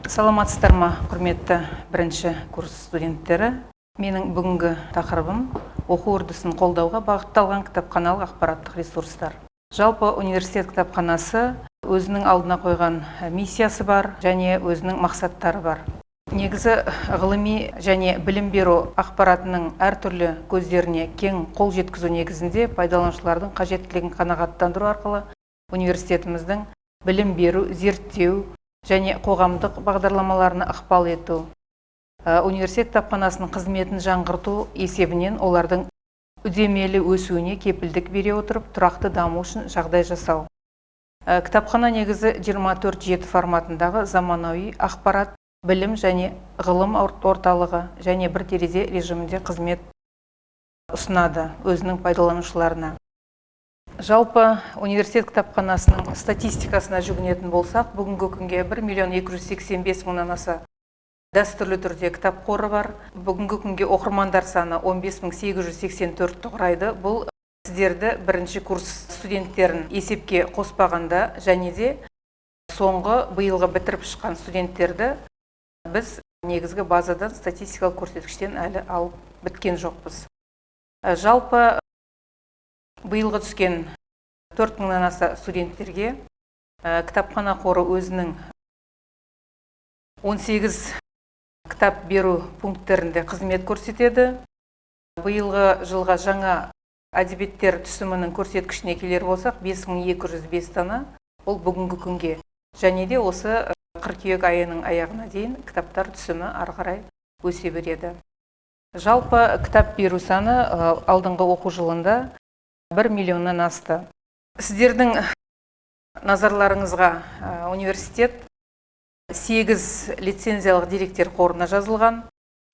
Саламатсыздар ма, құрметті бірінші курс студенттері! Менің бүгінгі тақырыбым – оқу үрдісін қолдауға бағытталған кітапханалық ақпараттық ресурстар. Жалпы, университет кітапханасы өзінің алдына қойған миссиясы бар және өзінің мақсаттары бар. Негізі, ғылыми және білім беру ақпаратының әртүрлі көздеріне кең қол жеткізу негізінде пайдаланушылардың қажеттілігін қанағаттандыру арқылы университетіміздің білім беру, зерттеу және қоғамдық бағдарламаларына ықпал ету, университет кітапханасының қызметін жаңғырту есебінен олардың үдемелі өсуіне кепілдік бере отырып, тұрақты даму үшін жағдай жасау. Кітапхана негізі 24/7 форматындағы заманауи ақпарат, білім және ғылым орталығы және бір терезе режимінде қызмет ұсынады өзінің пайдаланушыларына. Жалпы, университет кітапханасының статистикасына жүгінетін болсақ, бүгінгі күнге 1 миллион 285 мыңнан аса дәстүрлі түрде кітап қоры бар. Бүгінгі күнге оқырмандар саны 15 884-ті құрайды. Бұл сіздерді, бірінші курс студенттерін есепке қоспағанда және де соңғы биылғы бітіріп шыққан студенттерді біз негізгі базадан, статистикалық көрсеткіштен әлі алып біткен жоқпыз. Жалпы, биылғы түскен 4000-нан аса студенттерге кітапхана қоры өзінің 18 кітап беру пункттерінде қызмет көрсетеді. Биылғы жылға жаңа әдебиеттер түсімінің көрсеткішіне келер болсақ, 5205 дана. Ол бүгінгі күнге және де осы қыркүйек айының аяғына дейін кітаптар түсімі ары қарай өсе береді. Жалпы, кітап беру саны алдыңғы оқу жылында 1 миллионнан асты. Сіздердің назарларыңызға университет сегіз лицензиялық деректер қорына жазылған,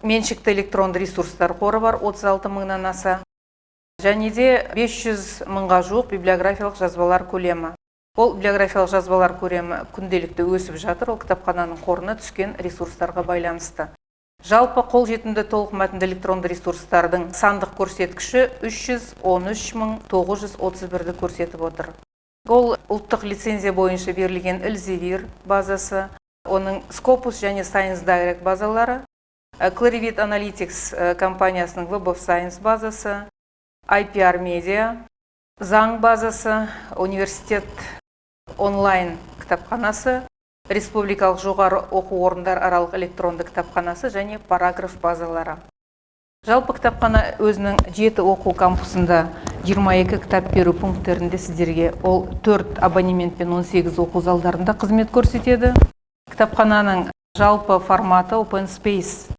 меншікті электронды ресурстар қоры бар 36 мыңнан аса және де 500 мыңға жуық библиографиялық жазбалар көлемі. Ол библиографиялық жазбалар көлемі күнделікті өсіп жатыр, ол кітапхананың қорына түскен ресурстарға байланысты. Жалпы, қолжетімді толық мәтінді электронды ресурстардың сандық көрсеткіші 313 мың 931-ді көрсетіп отыр. Ол ұлттық лицензия бойынша берілген Elsevier базасы, оның Scopus және Science Direct базалары, Clarivate Analytics компаниясының Web of Science базасы, IPR Media, заң базасы, университет онлайн кітапханасы, республикалық жоғары оқу орындар аралық электронды кітапханасы және Параграф базалары. Жалпы, кітапхана өзінің жеті оқу кампусында, 22 кітап беру пункттерінде сіздерге ол 4 абонементпен 18 оқу залдарында қызмет көрсетеді. Кітапхананың жалпы форматы open space,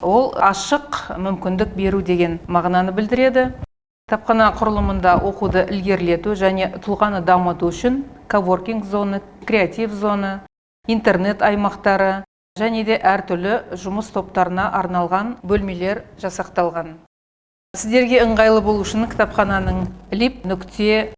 ол ашық мүмкіндік беру деген мағынаны білдіреді. Кітапхана құрылымында оқуды ілгерілету және тұлғаны дамыту үшін коворкинг зона, креатив зона, интернет аймақтары және де әртүрлі жұмыс топтарына арналған бөлмелер жасақталған. Сіздерге ыңғайлы болу үшін кітапхананың lib.dulati.kz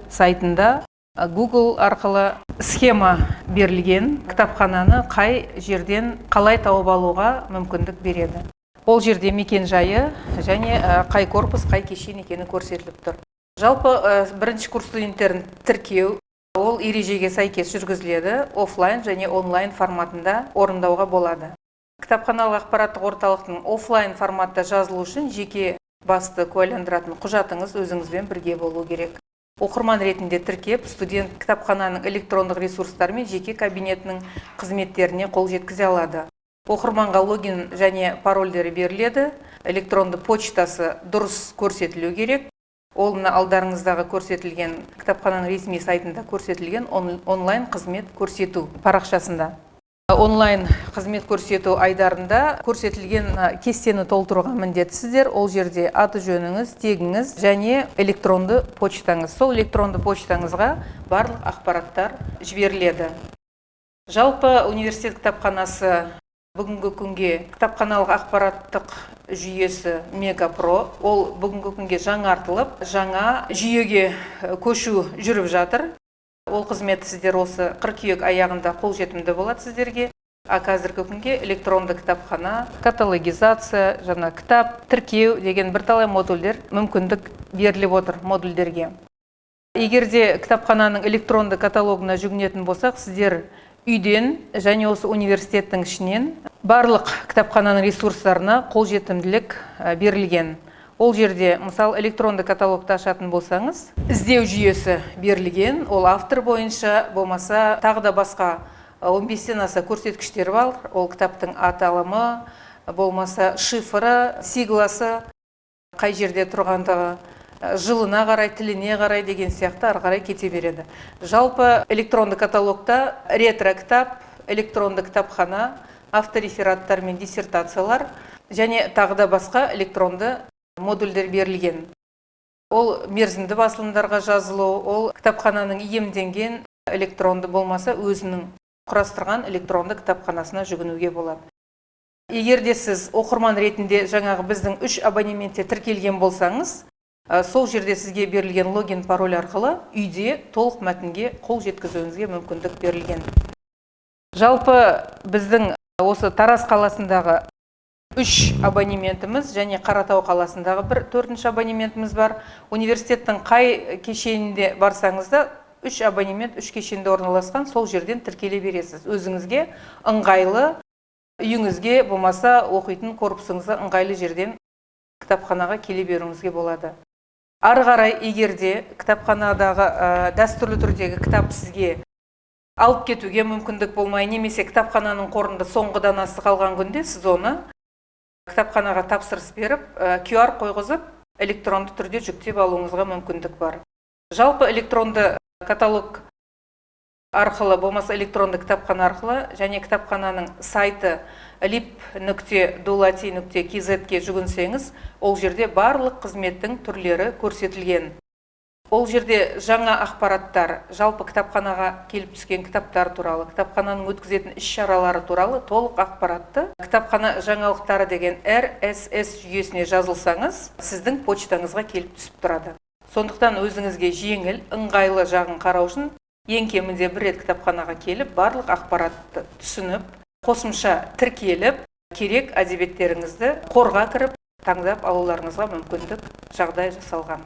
сайтында Google арқылы схема берілген, кітапхананы қай жерден қалай тауып алуға мүмкіндік береді. Ол жерде мекен жайы және қай корпус, қай кешен екені көрсетіліп тұр. Жалпы, бірінші курс студенттерін тіркеу ол ережеге сәйкес жүргізіледі, офлайн және онлайн форматында орындауға болады. Кітапханалық ақпараттық орталықтың офлайн форматта жазылу үшін жеке басты куәландыратын құжатыңыз өзіңізбен бірге болу керек. Оқырман ретінде тіркеп, студент кітапхананың электрондық ресурстары мен жеке кабинетінің қызметтеріне қол жеткізе алады. Оқырманға логин және парольдері беріледі, электронды почтасы дұрыс көрсетілу керек. Ол мына алдарыңыздағы көрсетілген, кітапхананың ресми сайтында көрсетілген онлайн қызмет көрсету парақшасында, онлайн қызмет көрсету айдарында көрсетілген кестені толтыруға міндеттісіздер. Ол жерде аты жөніңіз, тегіңіз және электронды почтаңыз. Сол электронды почтаңызға барлық ақпараттар жіберіледі. Жалпы, университет кітапханасы бүгінгі күнге кітапханалық ақпараттық жүйесі Мегапро, ол бүгінгі күнге жаңартылып, жаңа жүйеге көшу жүріп жатыр. Ол қызмет сіздер осы қыркүйек аяғында қолжетімді болады сіздерге. А қазіргі күнге электронды кітапхана, каталогизация, жаңа кітап тіркеу деген бірталай модульдер мүмкіндік беріліп отыр модульдерге. Егер де кітапхананың электронды каталогына жүгінетін болсақ, сіздер Үйден және осы университеттің ішінен барлық кітапхананың ресурстарына қолжетімділік берілген. Ол жерде, мысалы, электронды каталогты ашатын болсаңыз, іздеу жүйесі берілген. Ол автор бойынша, болмаса тағы да басқа 15-тен аса көрсеткіштер бар. Ол кітаптың аталымы, болмаса шифры, сигласы, қай жерде тұрғандығы, жылына қарай, тіліне қарай деген сияқты ары қарай кете береді. Жалпы электронды каталогта ретро кітап, электронды кітапхана, авторефераттар мен диссертациялар және тағы да басқа электронды модульдер берілген. Ол мерзімді басылымдарға жазылу, ол кітапхананың иемденген электронды болмаса өзінің құрастырған электронды кітапханасына жүгінуге болады. Егер де сіз оқырман ретінде жаңағы біздің 3 абонементте тіркелген болсаңыз, сол жерде сізге берілген логин пароль арқылы үйде толық мәтінге қол жеткізуіңізге мүмкіндік берілген. Жалпы біздің осы Тараз қаласындағы 3 абонементіміз және Қаратау қаласындағы бір 4-ші абонементіміз бар. Университеттің қай кешенінде барсаңыз да 3 абонемент 3 кешенде орналасқан, сол жерден тіркеле бересіз. Өзіңізге ыңғайлы, үйіңізге болмаса оқитын корпусыңызға ыңғайлы жерден кітапханаға келе беруіңізге болады. Ары қарай егер де кітапханадағы дәстүрлі түрдегі кітап сізге алып кетуге мүмкіндік болмай, немесе кітапхананың қорында соңғы данасы қалған күнде сіз оны кітапханаға тапсырыс беріп, QR қойғызып, электронды түрде жүктеп алуыңызға мүмкіндік бар. Жалпы электронды каталог арқылы, болмаса электронды кітапхана арқылы және кітапхананың сайты lib.dulati.kz-ге жүгінсеңіз, ол жерде барлық қызметтің түрлері көрсетілген. Ол жерде жаңа ақпараттар, жалпы кітапханаға келіп түскен кітаптар туралы, кітапхананың өткізетін іс-шаралары туралы толық ақпаратты кітапхана жаңалықтары деген RSS жүйесіне жазылсаңыз, сіздің почтаңызға келіп түсіп тұрады. Сондықтан өзіңізге жеңіл, ыңғайлы жағын қарау үшін ең кемінде бір рет кітапханаға келіп, барлық ақпаратты түсініп, қосымша тіркеліп, керек әдебиеттеріңізді қорға кіріп, таңдап алуларыңызға мүмкіндік жағдай жасалған.